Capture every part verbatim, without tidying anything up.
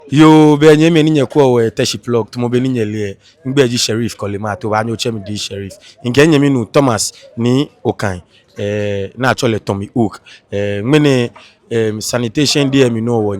Yoo, bɛ nyɛmimɛi ni nyɛkwɛɔ wɔ yɛ Teshie Plug, tamɔ bɔ ni nyɛle lɛ, migbɛi ji Sheriff Kɔle Martey, obaanyɛ otsɛ mi D Sheriff. Mikɛ minyɛmi nuu Thomas Nii Okai, eh, ni atsɛɔ lɛ Tommy Hook. Eh, ŋmɛnɛ, eh, sanitation day lɛ mli nɔ wɔyɛ,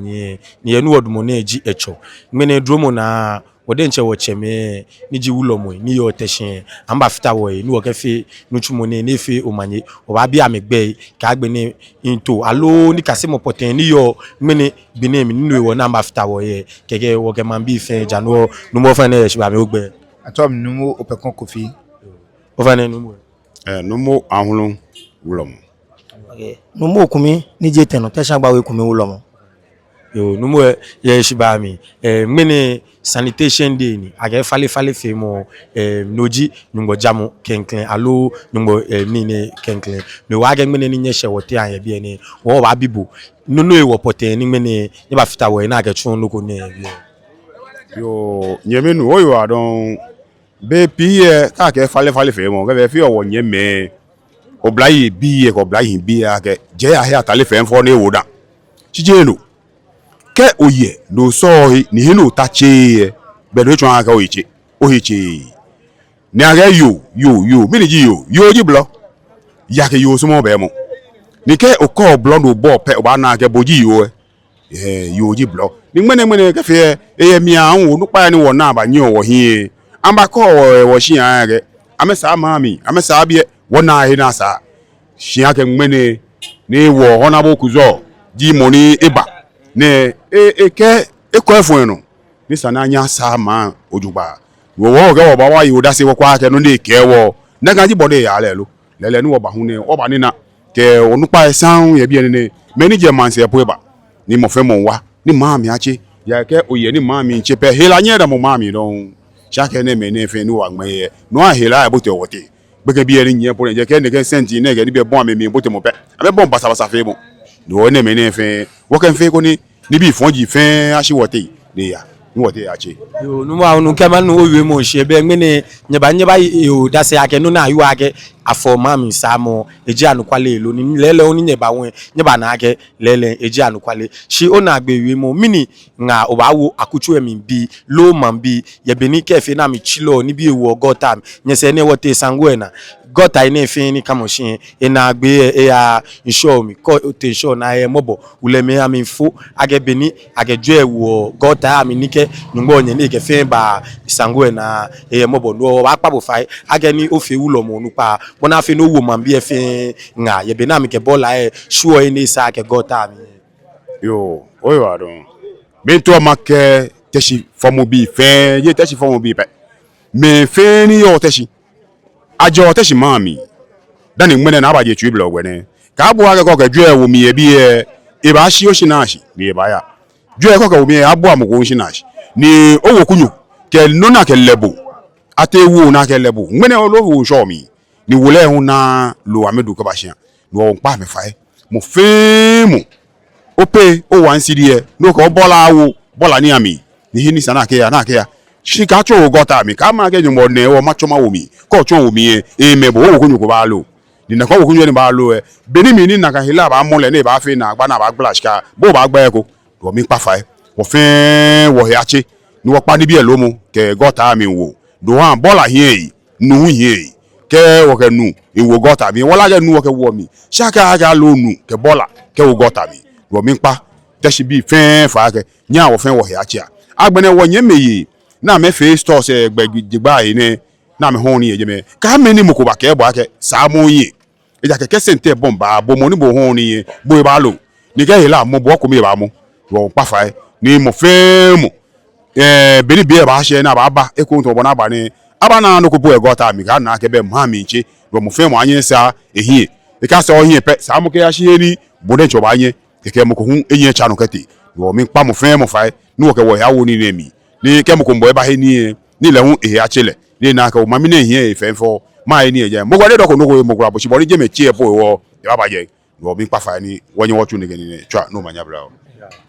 ni he ni wɔdamɔ nɛɛ ji Etsɔ. Ŋmɛnɛ duromɔ naa, wɔ diɛŋtsɛ wɔtsɛmɛi ni ji wulɔmɛi ni yɔɔ Teshie, amɛbafata wɔhe ni wɔkɛfee nitsumɔ nɛɛ ni efee omanye. Wɔbaabi amɛgbɛi kɛ agbɛnɛ ntoo aloo nikasemɔ pɔtɛɛ ni yɔɔ ŋmɛnɛ gbi nɛɛ mli ni no hewɔ ni amɛbafata wɔhe. Kɛkɛ wɔkɛ maŋbii fɛɛ ja nɔ. Nuumo, ofainɛ, shi ba mi ogbɛi. Atsɛɔ mi Nuumo Opekun Kofi. Ofainɛ Nuumo. Eh, Nuumo Ahulu Wulɔmɔ. Okay. Nuumo Kumi ni ji etɛ nɔ, Teshie Agbawe Kumi Wulɔmɔ. Yoo, Nuumo, eh, yɛ shi ba mi. Eh, ŋmɛnɛ sanitation day ni, akɛ falefale feemɔ, eh, no ji Nyɔŋmɔ jamɔ klɛŋklɛŋ aloo Nyɔŋmɔ, eh, nii nɛɛ klɛŋklɛŋ. No hewɔ akɛ ŋmɛnɛ ni nyɛshɛ wɔteŋ yɛ biɛ nɛɛ, wɔbaabi bo nɔ ni hewɔ pɔtɛɛ ni ŋmɛnɛ nyɛbafata wɔhe ni akɛtsuɔ nɔ ko nɛɛ biɛ. Yoo, nyɛmi nuu, oyiwaladɔŋŋ. Bei pii lɛ, kɛ akɛɛ falefale feemɔ, kɛ be fɛɛ wɔnyɛmimɛi, oblayei bii lɛ kɛ oblayeibii lɛ, akɛjɛ ahe atale fɛɛ fɔ ni ewo dã. Shi jeee no. Kɛ oyɛ ni osɔle he ni he ni ota tse lɛ, belɛ no etsɔɔɔ akɛ ohe tse, ohe tse. Ni akɛɛ yoo, yoo, yoo, mɛni ji yoo? Yoo ji blɔ. Ejaakɛ yoo sumɔɔɔ blɔmɔ. Ni kɛ okɔ blɔ ni obɔ pɛ, obaana akɛ bo ji yoo lɛ. Eh, yoo ji blɔ. Ni ŋmɛnɛ, ŋmɛnɛ kɛ fɛɛ eyɛ mli aahu, onukpai ni wɔna abanyiɛ wɔhiɛ, amɛbakɔ wɔ, wɔshia akɛ amɛsaa maŋ mli, amɛsaa biɛ, wɔna he ni asaa. Shi akɛ ŋmɛnɛ ni wɔ Honourable Kuzo ji mɔ ni eba nɛɛ, e, ekɛɛ, ekɔ efɔŋ lɛ nɔ ni esa ni anyɛ asaa maŋ lɛ jogbaŋŋ. Wɔ, wɔkɛ wɔbaawa yi odase wɔkwɛ akɛ nɔ ni ekɛɛ wɔ, nakai ji bɔ ni eyaa lɛ lo. Lɛɛlɛŋ ni wɔba hu nɛɛ, wɔbanina akɛ onukpai saŋŋ yɛ biɛ nɛɛ, mɛi ni jɛ maŋsɛɛ po eba, ni mɔ fɛɛ mɔ wa, ni maŋ mli atse. Ejaakɛ kɛ oyɛ ni maŋ mli tse pɛ, hela nyɛɛɛ damɔ maŋ mli dɔŋŋ. Shi akɛ nɛɛ mɛi nɛɛ fɛɛ ni wɔŋmɛɛ lɛ, no hewɔ hela lɛ boteɔ wɔteŋ. Gbekɛbii lɛ ni nyiɛ po lɛ, ejaakɛ nɛkɛ sɛnti nɛkɛ ni bɛ bɔ amɛmli botemɔ pɛ, amɛbɔ basabasa feemɔ. No hewɔ nɛɛ mɛi nɛɛ fɛɛ, wɔkɛmiifee koni nibii fɔji fɛɛ ashi wɔteŋ ni eya, ni wɔteŋ atse. Yoo, Nuumo Ahulu, kɛ manu owiemɔ shishi, bɛ ŋmɛnɛ nyɛba, nyɛba yi odase akɛ nɔ ni ayɔɔ akɛ afɔɔ maŋ mli saamɔ, eji anɔkwale lo? Ni lɛɛlɛŋ ni nyɛba hu lɛ, nyɛbana akɛ lɛɛlɛŋ eji anɔkwale. Shi onaagbee wiemɔ, mɛni ŋaa obaawo akutso lɛ mli bii loo maŋbii yɛ be ni kɛ fee ni amɛtsilɔ nibii ewoɔ gɔta mli? Nyɛsɛɛ nɛɛ wɔtee Sango lɛ naa. Gɔtai nɛɛ fɛɛ ni kamɔ shi lɛ, enaagbee lɛ eyaaa ŋshɔ mli. Kɛ otee ŋshɔ naa lɛ, eyɛ mɔbɔ. Wulɔmɛi amɛmiifo akɛ be ni akɛ jwɛi woɔ gɔta lɛ mli, ni kɛ Nyɔŋmɔ nyɛ ni ekɛ fɛɛ ba Sango lɛ naa, eyɛ mɔbɔ. No hewɔ wɔbaakpa bo fai akɛ ni ofee wulɔmɔ onukpa, bɔ ni afee ni owo maŋbii lɛ fɛɛ ŋaa yɛ be ni amɛkɛ bɔla lɛ shwieɔ he ni esaaa kɛ gɔta lɛ mli. Yoo, oyiwaladɔŋŋ. Miitao makɛɛ Teshie fɔmɔbii fɛɛ, jeee Teshie fɔmɔbii pɛ, mɛi fɛɛ ni yɔɔ Teshie, ajɛɔ Teshie maŋ mli dani ŋmɛnɛ ni abaje tsui blɔ gbɛ nɛɛ. Kaabu akɛ kɛ okɛ jwɛi wo mli yɛ biɛ lɛ, ebaashi oshinaa shi ni ebaaya. Jwɛi kɛ okɛ wo mli lɛ, abuaa mɔ ko shinaa shi. Ni owekunyo kɛ nɔ ni akɛlɛ bo, atee wo ni akɛlɛ bo, ŋmɛnɛ olo wo ŋshɔ mli. Ni wolɛi hu naa loo amɛdu kɛba shia. No hewɔ miikpa amɛ fai, mɔ fɛɛ mɔ, ope owa nsidi lɛ, ni okɛ obɔla awo bɔla nii amli, ni he ni sa ni akɛya, ni akɛya. Shi kaatsɔ owo gɔta mli, kaamɛ akɛ Nyɔŋmɔ nɛ hewɔ matsɔ mawo mli. Kɛ otsɔ owo mli lɛ, emɛ bo, owekunyo ko baalo. Ni nakai owekunyo ni baalo lɛ, be ni mli ni nakai hela baamɔ lɛ ni ebaafee naagba ni abaagbala shika, bo obaagbala eko. No hewɔ miikpa fai, wɔ fɛɛ wɔhe atse, ni wɔkpa nibii lɛ lomɔ kɛ gɔta mli wo. No hewɔ bɔla hiɛ eyi, nu hu hiɛ eyi. Kɛ wɔkɛ nu miiwo gɔta mli, wɔle akɛ nu wɔkɛwoɔ mli. Shi akɛ, akɛ alo nu kɛ bɔla kɛwo gɔta mli. No hewɔ miikpa Teshiebii fɛɛ fai akɛ nyɛhaa wɔ fɛɛ wɔhe atse. Agbɛnɛ wɔnyɛmimɛi ni amɛfee stores lɛ gbɛ jogbaŋŋ he nɛɛ, ni amɛhɔɔ nii yɛ jɛmɛ, kaamɛ ni mɔ ko bakɛɛ bo akɛ saamɔ ohiɛ. Ejaakɛ kɛ sɛntɛ bɔŋ ba, bo mɔ ni bo ohɔɔ nii lɛ, bo ebaalo. Ni kɛ hela mɔ, bo ekome ebaamɔ. Wɔmiikpa fai ni mɔ fɛɛ mɔ, eh, be ni be lɛ baashɛ ni abaaba, eko tamɔ bɔ ni aba nɛɛ, abana nɔ ko po yɛ gɔta mli, kaana akɛ bɛ maŋ mli tse. Mɔ fɛɛ mɔ anyɛ asaa ehiɛ. Ekɛ asaa ohiɛ pɛ, saamɔ kɛyashi he ni bo diɛŋtsɛ obaanyɛ, kɛkɛ mɔ ko hu enyɛ etsa nɔ kɛtee. Wɔmiikpa mɔ fɛɛ mɔ fai ni wɔkɛ wɔhe awo nii nɛɛ mli. Ni kɛ mɔ ko miibɔ eba he nii lɛ, ni lɛ hu ehe atse lɛ, ni ena akɛ omami nɛɛ hiɛ efɛɛ fɔ, maŋ lɛ nii lɛ jɛ. Mɔ ko diɛŋtsɛ dɔko nɔ ko, mɔ ko la bo shi bɔ ni jɛmɛ tse lɛ po hewɔ, ebaaba jɛi. No hewɔ miikpa fai ni wɔnyɛ wɔtsu nɛkɛ nii nɛɛ tswa ni omanye aba wɔ.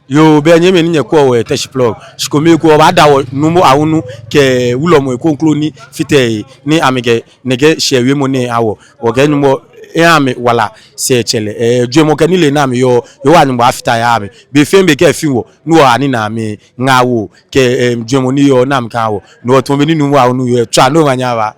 Yoo, bɛ nyɛmimɛi ni nyɛkwɛɔ wɔ yɛ Teshie Plug, shikome ekoŋŋ wɔbaada wɔ Nuumo Ahunu kɛ wulɔmɛi krokomɛi ni fite he ni amɛkɛ nɛkɛ shɛɛ wiemɔ nɛɛ awo. Wɔkɛɛ Nyɔŋmɔ Eha mi wala sɛɛ tsɛlɛ, eh, jwɛŋmɔ kɛ nilee ni amɛyɔɔ, Yehowa Nyɔŋmɔ afata eha amɛ. Be fɛɛ be kɛ efee wɔ, ni wɔha nii ni amɛŋaaa wɔ, kɛ, eh, jwɛŋmɔ ni yɔɔ ni amɛkɛha wɔ. No hewɔ tamɔ bɔ ni Numo Awonu yɔɔ, etswa ni omanye aba.